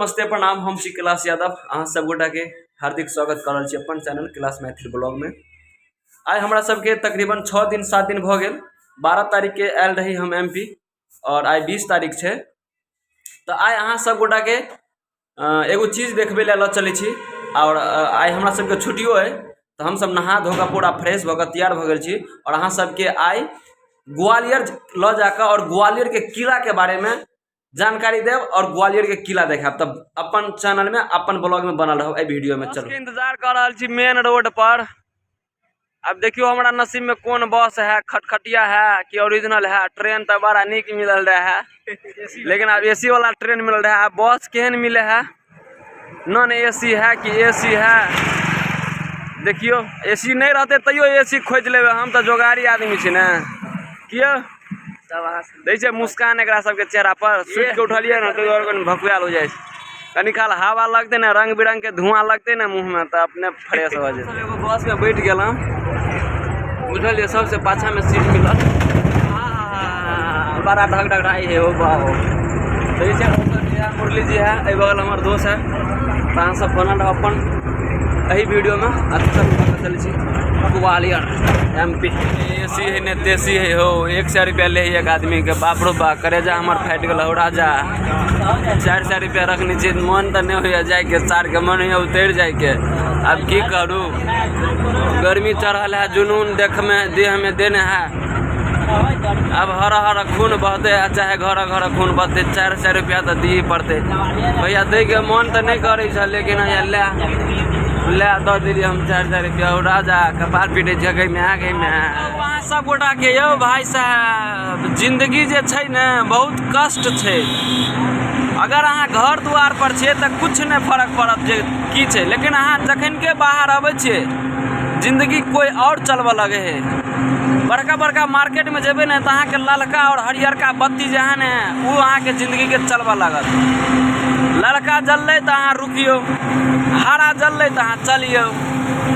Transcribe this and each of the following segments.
नमस्ते, प्रणाम। हम छी कैलाश यादव। अहाँ सब गोटा के हार्दिक स्वागत कर रहल छी अपन चैनल कैलाश मैथिल ब्लॉग में। आइ हमरा सबके तकरीबन 6 दिन 7 दिन भऽ गेल। 12 तारीख के आयल रही हम एम पी और आइ 20 तारीख छै। तऽ आइ अहाँ सब गोटा के एगो चीज देखबै लए लऽ चलै छी। और आइ हमरा सबके छुट्टियो अइ, तऽ हमसब नहा धो कऽ पूरा फ्रेश भऽ कऽ तैयार भऽ गेल छी और अहाँ सबके आइ ग्वालियर लऽ जाकऽ और ग्वालियर के किला के बारे में जानकारी देब और ग्वालियर के किला देखाब। तब अपन चैनल में अपन ब्लॉग में बनल रहब एहि वीडियो में। चलू, इंतजार कर रहल छी मेन रोड पर। अब देखियो हमरा नसीब में कौन बस है, खटखटिया है कि ओरिजिनल है। ट्रेन तो बड़ा निक मिलल रहा है, लेकिन अब एसी वाला ट्रेन मिलल रहा है। बस केहन मिले है, नॉन एसी है कि एसी है। देखियो एसी नहीं रहते तैयो एसी खोज लेबे, हम तो जोगारी आदमी छी ने। कियो दै छै मुस्कान एकरा सबके चेहरा पर। सुति के उठलियै ने तऽ आओर कनि भकुआयल हो जाइ छै। कनि काल हवा लगतै ने, रंग बिरंग के धुआं लगतै ने मुँह में, तऽ अपने फ्रेश हो जेतै। एगो बस में बैठ गेलहुँ, बुझलियै, सबसे पाछा में सीट मिलल। बड़ा ढक ढक ढाई है हो बाहो। तऽ ई छै जी है, मुरली जी है, एहि बगल हमर दोस्त है। तऽ अहाँ सब बनल रहब अपन एहि वीडियो में। अच्छा चलै छी ग्वालियर एम पी। ए सी है ने तेसी है हो, 100 रुपया ले एक आदमी के। बाप रो बा, करेजा हमर फाटि गेल हो राजा। 400 रुपया रखने छी, मन तऽ नहि होइए जाइके, सार के मन होइए उतरि जाइके। आब की करू, गर्मी चढ़ल है, जुनून देख में देह में देने है। अब हर हर खून बहते, चाहे घर घर खून बहते, 400 रुपया तऽ दिए पड़ते भैया। दै के मन तऽ नहि करै छै, लेकिन हैया ले ले दऽ देलियै हम 400 रुपया। ओ राजा कपार पीटै छै, गई माय गई माय। अहाँ सब गोटा के यौ भाई साहब, जिंदगी जे छै ने बहुत कष्ट छै। अगर अहाँ घर दुआर पर छियै तऽ किछु नहि फर्क पड़त जे की छै, लेकिन अहाँ जखन के बाहर अबै छियै जिंदगी कोइ आओर चलबऽ लगै है। बड़का बड़का मार्केटमे जेबै ने तऽ अहाँके ललका आओर हरियरका बत्ती जे है ने, ओ अहाँके जिंदगीके चलबऽ लागत। ललका जललै तऽ अहाँ रुकियौ, हरा जललै तऽ अहाँ चलियौ।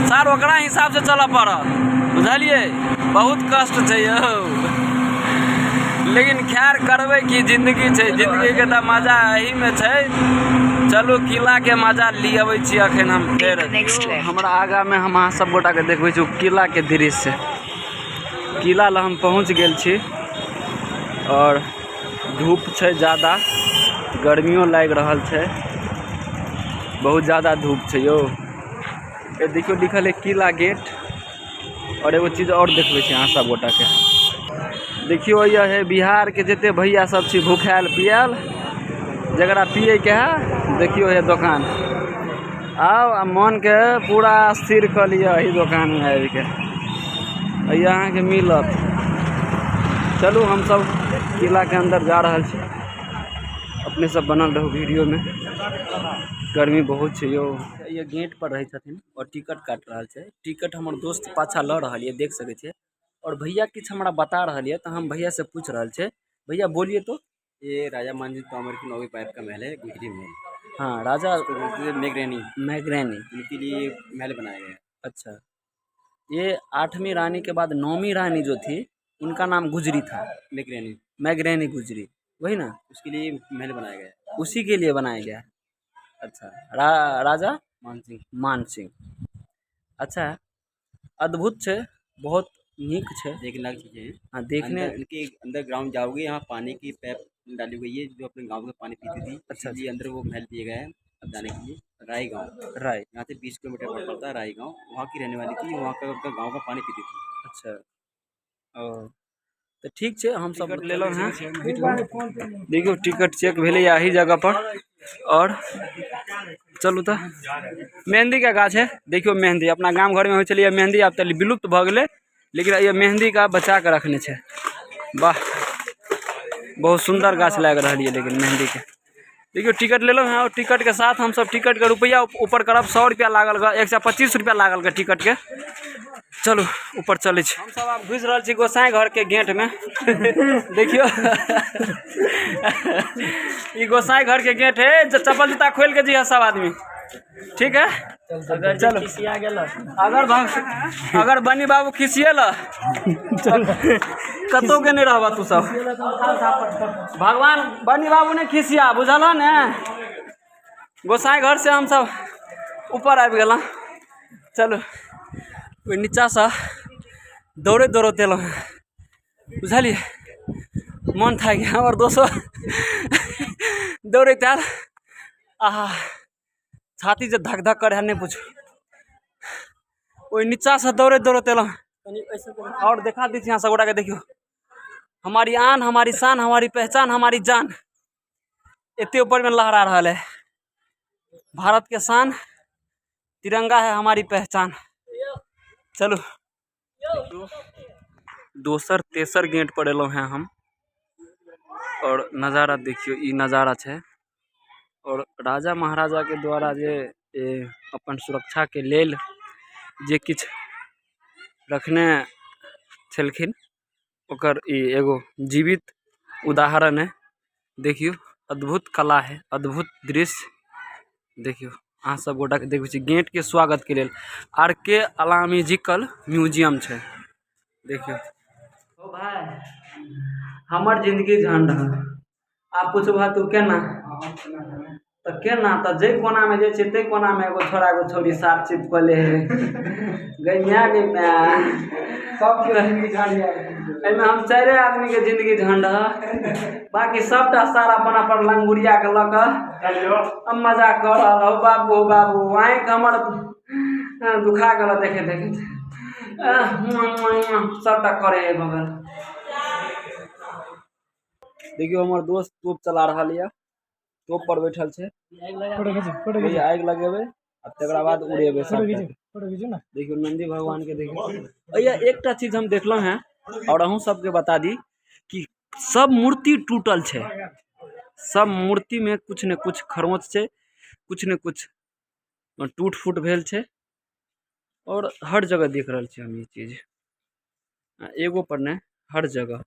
सर ओकरा हिसाबसँ चलऽ पड़त, बुझलियै। बहुत कष्ट छै यौ, लेकिन खैर करबै की, जिंदगी छै। जिंदगीके तऽ मजा एहीमे छै। चलू किलाके मजा लिअबै छी अखन हम फेर। हमरा आगाँमे हम अहाँ सब गोटाके देखबै छी किलाके दृश्य। किला लग हम पहुँच गेल छी और धूप छै ज्यादा, गर्मियो लागि रहल छै, बहुत ज्यादा धूप छै यौ। ए देखियौ लिखल है किला गेट। और एगो चीज और देखबै छी अहाँ सब गोटाके। देखियौ यह है बिहार के जते भैया सब छी भूखायल पियाल, जकरा पियैके है देखियौ हे दोकान आउ आ मन के पूरा स्थिर कऽ लिअ एहि दोकानमे आबिके, हैया अहाँके मिलत। चलू हमसब किलाके अन्दर जा रहल छी, अपने सब बनल रहू वीडियो में। गर्मी बहुत छै यौ। ये गेट पर रहै छथिन और टिकट काटि रहल छै। टिकट हमर दोस्त पाछा लऽ रहल यऽ, देख सकै छियै। और भैया किछु हमरा बता रहल यऽ, तऽ हम भैया से पूछि रहल छै। भैया बोलिए तो। ये राजा मानसिंह तोमर की नौवीं पाइप का महल है, गुजरी महल। हाँ, राजा उसको बोलते थे मेघरैनी। मेघरैनी। उनके लिए महल बनाया गया है। अच्छा, ये 8वीं रानी के बाद 9वीं रानी जो थी उनका नाम गुजरी था। मेघरैनी। मेघरैनी गुजरी, वही ना। उसके लिए महल बनाया गया है। उसी के लिए बनाया गया है। अच्छा, राजा मानसिंह। मान सिंह। अच्छा, अद्भुत छै, बहुत नीक छै। देखने लायक चीजें हैं। हाँ, देखने अंदर इनके अंदर ग्राउंड जाओगे, यहाँ पानी की पाइप डाली हुई है, जो अपने गांव के पानी पीती थी। अच्छा। इसलिए अंदर वो महल दिए गए हैं अब जाने के लिए। राय गाँव। राय। यहाँ से 20 किलोमीटर पर पड़ता है राय गाँव। वहाँ की रहने वाली थी, वहाँ का उनका गाँव का पानी पीती थी। अच्छा, ओ तऽ ठीक छै, हम सब लेलहुँ हैं। देखियौ टिकट चेक भेलै एही जगह पर। और चलू तऽ मेहंदी के गाछ है। देखियौ मेहंदी अपना गाम घरमे होइ छलैए मेहंदी, आब तऽ विलुप्त भऽ गेलै, लेकिन ये मेहंदी का बचा के रखने छै। वाह, बहुत सुंदर गाछ लागि रहल यऽ लेकिन मेहंदी के। देखियौ टिकट लेलहुँ हैं और टिकट के साथ हमसब टिकट के रुपैआ ऊपर करब। 100 रुपया लागल ग, 125 रुपया लागल ग टिकट के। चलू ऊपर चलै छी। हमसब आब घुसि रहल छी गोसाई घर के गेट में। देखियौ ई गोसाई घर के गेट है। चप्पल जूता खोल के जी सब आदमी, ठीक है। अगर चलो। खिसिया गेल, अगर बनी बाबू खिसियल कतौ के नहीं रहबा तू सब। भगवान बनी बाबू ने खिसिया, बुझल ने। गोसाई घर से हमसब ऊपर आबि गेलहुँ। चलू, ओहि नीचाँसँ दौड़ैत दौड़ैत एलहुँ हेँ, बुझलियै? मन थाकि गेल। हमर दोस्तो दौड़ैत आयल। आहा, छाती जे धक धक करै है, नहि पूछू। ओहि नीचाँसँ दौड़ैत दौड़ैत एलहुँ। आओर देखा दै छी अहाँ सब गोटाके। देखियौ, हमारी आन, हमारी शान, हमारी पहचान, हमारी जान, एते ऊपर में लहरा रहल है। भारत के शान तिरंगा है, हमारी पहचान। चलू, दोसर तेसर गेट पर एलहुँ हैं हम और नजारा देखियौ। ई नजारा छै और राजा महाराजा के द्वारा जे अपन सुरक्षा के लेल जे किछु रखने छलखिन, ओकर ई एगो जीवित उदाहरण है। देखियौ, अद्भुत कला है, अद्भुत दृश्य। देखियौ, अहाँ सब गोटा के देखबै छी। गेट के स्वागत के लेल आर के अलामिजिकल म्यूजियम छै। देखियौ, ओ भाई, हमर जिंदगी झंड है। आब पूछबह तू केना तऽ केना, तऽ जाहि कोनामे जाइ छियै, ताहि कोनामे एगो छोड़ा, एगो छौड़ी साथ चिपकले है। गै माय, गै माय। सबके जिंदगी झंड। एहिमे हम चारिए आदमीके जिंदगी झंड है, बाकी सबटा सारा अपन अपन लंगुरिया के लऽ कऽ हम मजा कऽ रहल हौ। बाबू, हौ बाबू, आँखि हमर दुखा गेल देखे देखैत। सबटा करे है बगल। देखियौ, हमर दोस्त तोप चला रहल यऽ, तोप पर बैठल छै। भैया, आगि लगेबै आ तकरा बाद उड़ेबै सबटा। देखियौ, नंदी भगवान के देखियौ। भैया, एकटा चीज हम देखलहुँ हेँ और अहूँ सबके बता दी कि सब मूर्ति टूटल छै। सब मूर्ति में कुछ ने कुछ खरोंच छै, कुछ ने कुछ टूट फूट भेल छै और हर जगह देख रहल छी हम ई चीज, एगो पर नहि, हर जगह।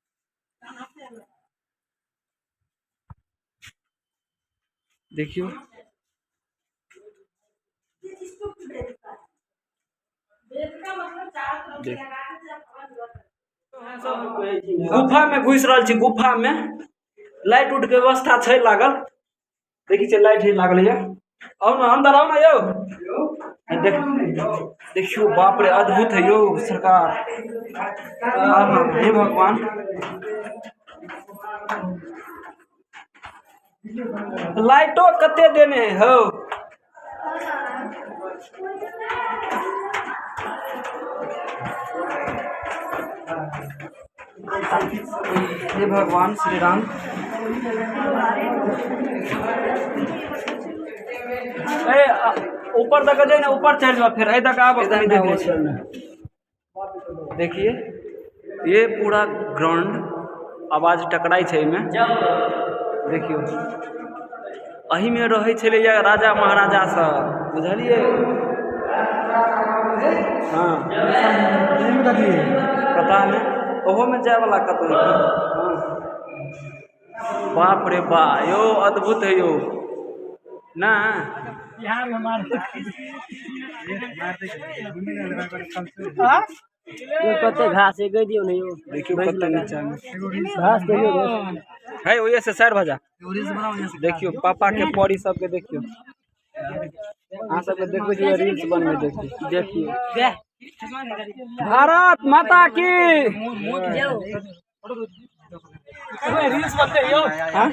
देखियौ, देख, गुफा में घुसि रहल छी। गुफा में लाइट उट के व्यवस्था छै लागल। देखै छियै, लाइट ही लागल यऽ। आउ ने, अंदर आउ ने यौ। देख, देखियौ, बाप रे, अद्भुत है यौ सरकार। आहा, हे भगवान! लाइटो कते देने है हौ। हे भगवान श्री राम! ए, ऊपर तक जाए ना, ऊपर चढ़ जाओ, फिर तक आब कहीं देख लै छी। देखिए, ये पूरा ग्राउंड, आवाज टकराइ छै एहिमे। देखियौ, एहिमे रहै छलैया राजा महाराजा सब, बुझलियै? हँ, पता नहि, ओहोमे जाय वाला कतौ है की? हँ, बाप रे बा यौ, अद्भुत है यौ ना। बिहार में मार। कते घास है, गई दियौ ने यौ। देखियौ, कते नीचा मे। घास देखियौ, घास। है, ओहे से साइड भऽ जा। देखियौ, पापा के परी सबके देखियौ। अहाँ सबके देखबै छी, रील्स बनबै। देखियौ, देखियौ, भारत माता की। रील्स बनते यौ। हाँ?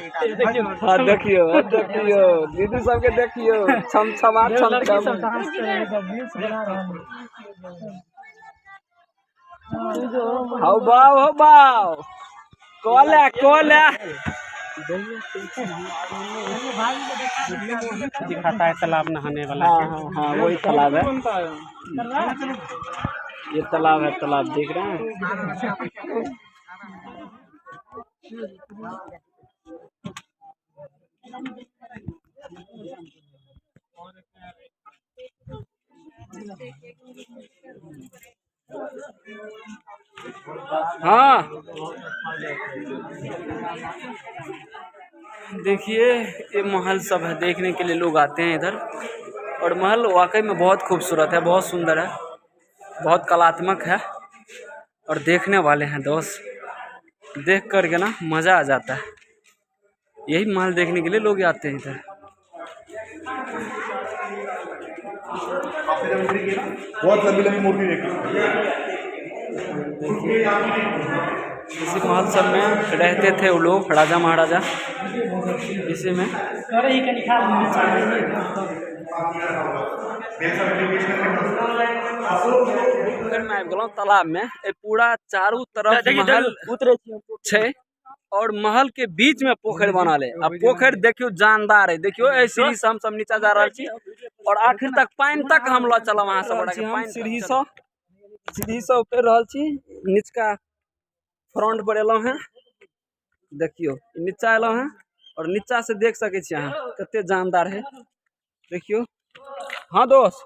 हाँ, देखियौ, देखियौ, दीदी सबके देखियौ, छम छमा छम लड़की छम। सब डांस कर रहे हैं, रील्स बना रहा है। हौ बाव, हौ बाव, कोले कोले। दिखाता है तालाब नहाने वाला। हाँ हाँ हाँ, वही तालाब है। ये तालाब है, तालाब देख रहे हैं। हाँ, देखिए, ये महल सब है, देखने के लिए लोग आते हैं इधर और महल वाकई में बहुत खूबसूरत है, बहुत सुंदर है, बहुत कलात्मक है और देखने वाले हैं दोस्त। देख कर के ना मज़ा आ जाता है। यही महल देखने के लिए लोग आते हैं इधर। बहुत लंबी लंबी मूर्ति देखी। इसी महल सब में रहते थे वो लोग, राजा महाराजा। इसी में करे ही कनी खा ली। पोखरि में आबि गेलहुँ, तालाब में। ए पूरा चारू तरफ महल उतरे छै और महल के बीच में पोखरि बनल है। आ पोखरि देखियो जानदार है। देखियो एहि सीढ़ी से हम सब नीचा जा रहल छी और आखिर तक पानि तक हम लऽ चलब अहाँ सब गोटा के। पानि सीढ़ी से उतरि रहल छी, निचका फ्रंट पर एलहुँ हेँ। देखियो नीचा एलहुँ हेँ और नीचा से देख सकै छी अहाँ कते जानदार है। देखियो हाँ दोस्त,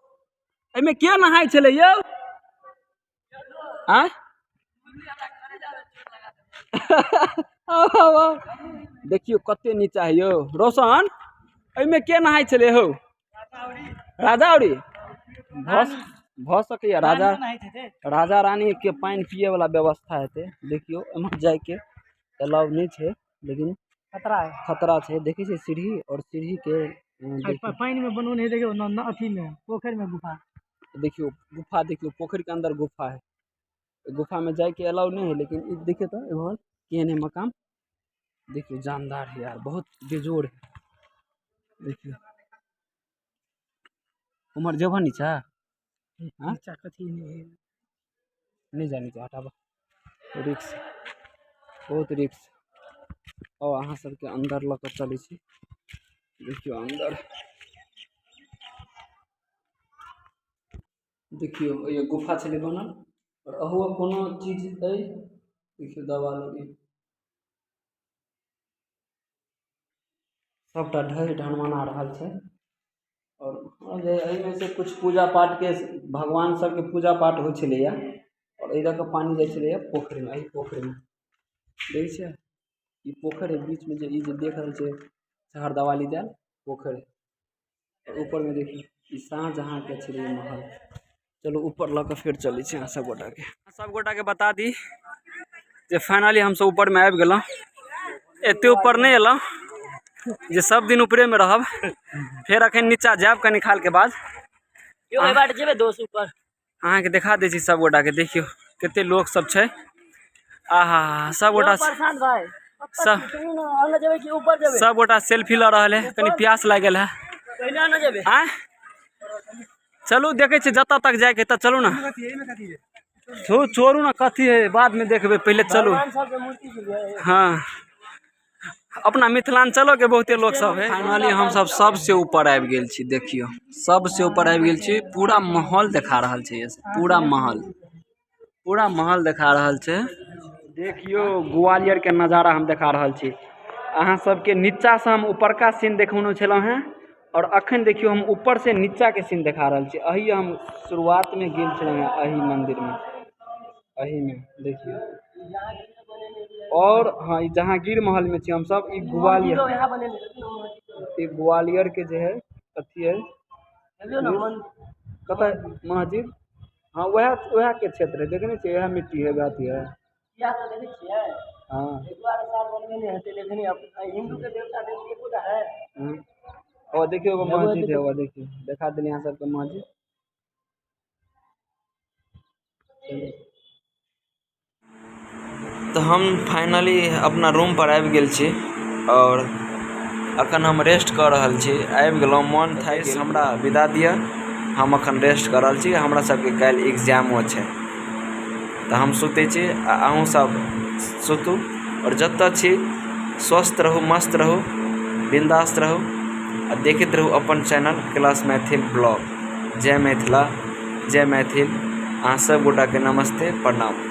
एहिमे के नहाय छलै यौ? आँय आउ, आउ, आउ। देखियो कते नीचा है यौ। रोशन, एहिमे के नहाय छलै हौ? राजा औरी भऽ सकैया राजा राजा रानी के पानि पिए वाला व्यवस्था हेतै। देखियो एम्हर जाइके अलाउ नहि छै, लेकिन खतरा है। खतरा छै। देखै छियै सीढ़ी और सीढ़ी के देखियौ। पानि में बनौने है, देखियौ न न अथी में पोखरि में गुफा। देखियो गुफा, देखियो पोखरि के अंदर गुफा है। गुफा में जाइके अलाउ नहीं है, लेकिन ई देखियो तो एम्हर केहन है मकान। देखियो जानदार है यार, बहुत बेजोड़ है। देखियो उम्हर जेबह नीचा? हाँ? नीचा कथी नहीं है। नहीं जा नीचा, हटाबऽ, रिक्स, बहुत रिक्स। और अहाँ सबके अंदर लऽ कऽ चलै छी। देखियौ अंदर, देखियौ ई गुफा छलै बनल और अहू कोनो चीज अइ। देखियौ देवाल अइ सबटा ढहि ढनमना रहल छै। और जे एहिमे से कुछ पूजा पाठ के भगवान सबके पूजा पाठ होइ छलैया और एहि दऽ कऽ पानि जाइ छलैया पोखरिमे। एहि पोखरिमे देखै छियै, ई पोखरि है बीचमे, जे ई जे देख रहल छियै छहरदेवाली देल पोखरि। और ऊपरमे देखियौ ई शाहजहाँके छलै महल। चलू ऊपर लऽ कऽ फेर चलै छी अहाँ सब गोटाके। सब गोटाके बता दी जे फाइनली हमसब ऊपरमे आबि गेलहुँ। एते ऊपर नहि एलहुँ जे सब दिन ऊपरेमे रहब, फेर अखन नीचा जायब कनी कालके बाद। यौ एहि बाट जेबै दोस्त ऊपर? अहाँके देखा दै छी सब गोटाके। देखियौ कते लोक सब छै। आहा, सब गोटा प्रशांत भाई, सब आने जेबै कि ऊपर जेबै? सब गोटा सेल्फी लऽ रहल है। कनी प्यास लागि गेल है। पहिले आने जेबै। आँय, चलू देखै छियै जतऽ तक जाइके तऽ चलू ने। छोड़ू ने, कथी है बादमे देखबै, पहिले चलू। भगवान सबके मूर्ति छलै। हाँ, अपना मिथिलांचलो के बहुते लोक सब है। फाइनली हम सब सबसे ऊपर आबि गेल छी। देखियौ सबसे ऊपर आबि गेल छी। पूरा महल देखा रहल छै, ये पूरा महल, पूरा महल देखा रहल छै। देखियौ ग्वालियर के नजारा हम देखा रहल छी अहाँ सबके। नीचा से हम ऊपरका सीन देखौने छलहुँ हेँ और अखन देखियौ हम ऊपर से नीचा के सीन देखा रहल छी। एही हम शुरुआत में गेल छलहुँ हेँ एही मंदिर में, एही में देखियौ। और हाँ, ई जहांगीर महल में छी हमसब। ई ग्वालियर, यहाँ बनेने ई ग्वालियर के जे है अथी है। देखियौ ने मन कतऽ मस्जिद? हाँ, वएह वएह के क्षेत्र है। देखने छियै, वएह मिट्टी है, वएह अथी है। इएह तऽ देखै छियै। हाँ। एक बार साल बनबे नहि हेतै, लेकिन हिन्दू के देवता देवी एकोटा है। हाँ। ओ देखियौ एगो मस्जिद है, ओ देखियौ देखा देली अहाँ सबके मस्जिद। चलू। तऽ हम फाइनली अपना रूम पर आबि गेल छी और अखन हम रेस्ट कऽ रहल छी। आबि गेलहुँ, मन थाकि गेल। हमरा विदा दिअ, हम अखन रेस्ट कऽ रहल छी। हमरा सबके काल्हि एग्जामो छै, तऽ हम सुतै छी आ अहूँ सब सुतू। आओर जतऽ छी स्वस्थ रहू, मस्त रहू, बिन्दास्त रहू आ देखैत रहू अपन चैनल कैलाश मैथिल ब्लॉग। जय मिथिला, जय मैथिल। अहाँ सब गोटाके नमस्ते, प्रणाम।